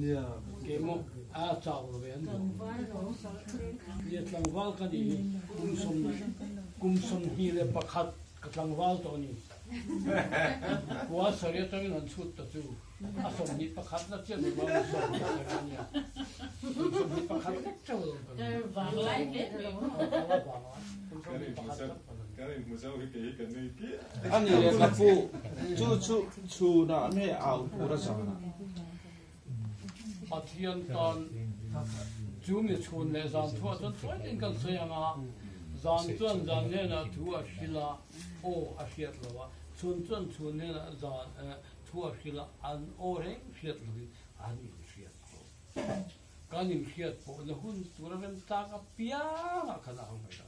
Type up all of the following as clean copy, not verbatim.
Nia. Keimawh a chau lo ve an duh. Nia tlangval ka nih hi kum sawm kum 21 ka tlangval tawh a ni. Khua sarih atangin han chhut ta chu a 21 na chiah ni ruang 27 a nia. Kum 21 lek chauh lo ka ni. Kum 21 chauh ka la ni. A ni le ka pu, chu chu chhunah nge au tur a zanah? Pathian tan chu mi chhun leh zan thuah chuan tuai tin kan sawi ang a, zan chuan zan hnenah thu a hrilh a, aw a hriat lo a, chhun chuan chhun hnenah zan thu a hrilh a, an aw reng hriat lovin an inhriat pawh. Kan inhriat pawhna hun tur a remchang apiangah khan a au mai lo.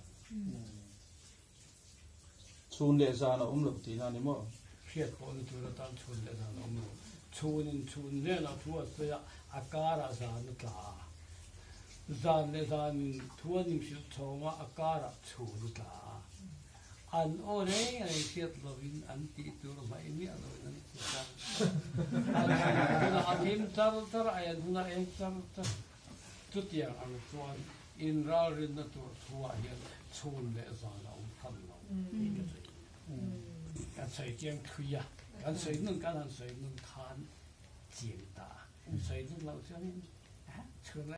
Chhun leh zan a awm lo tihna a ni maw? Hriat pawh ni tur atan chhun leh zan a awm lo. Chhunin chhun hnenah thu a sawi a, a karah zan a tla a. Zan leh zanin thu an inhrilh chhawng a, a karah chhun a tla a. An aw reng reng hriat lovin an tih tur hmaih miah lovin an ti char char. An hunah a thim char char a, an hunah a eng char char. Chutiang ang chuan inralrinna tur thuah hian chhun leh zan a awm hran lo tih ka sawi duh. Kan sawi chiang thui a, kan sawi nun kan han sawi nun khan chiang ta a, sawi nun loh chuanin chhun leh.